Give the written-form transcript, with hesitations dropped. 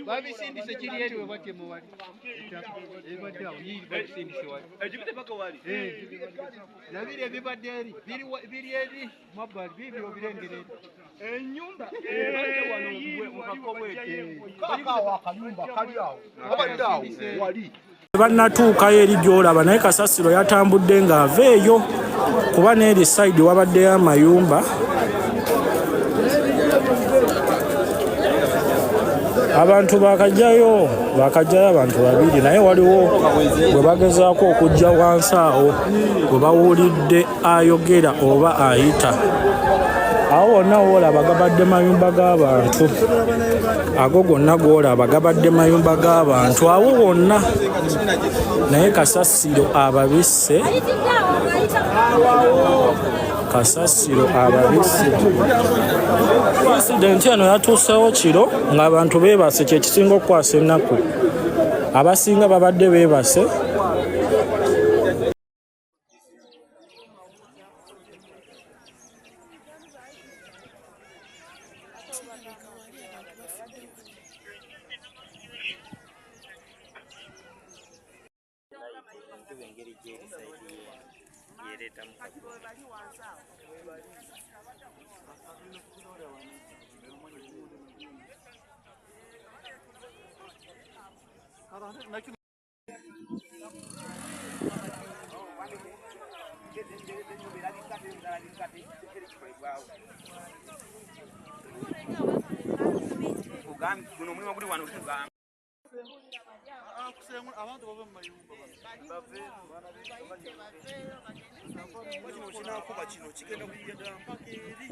Babisindise kiri eri we batema wali. Ebadde awo yiri babisindise wali. Ekibite paka wali. Nabiri ebibadde eri biri eri mabbali bibyo birengere. Ennyumba ebadde wano mu kakobwete. Kaakaawo akayumba kali awo. Kabadde awo wali. Bannatuukayo eri gy'olaba naye kasasiro yatambudde ng'ava eyo kuba n'eri sayidi wabaddeyo amayumba. Abantu bakajjayo abantu babiri naye waliwo gwe bagezaako okujja wansi awo gwe bawulidde ayogera oba ayita. Awo wonna woolaba gabadde mayumba g'abantu. Ago gonna g'olaba gabadde mayumba g'abantu awo wonna naye kasasiro ababisse. Kasasiro ababisse. Incident eno yatuusewo kiro ng'abantu beebase, kye kisinga okukwasa ennaku. Abasinga babadde beebase. Kirabika wali abantu bafudde wano. Enkuba engeri gyeri sayidi yereetamu guno omulimu guli wano tugamba. Abantu bave mu mayumba kino kinakuba kino kigenda kujja ddala mpaka eri.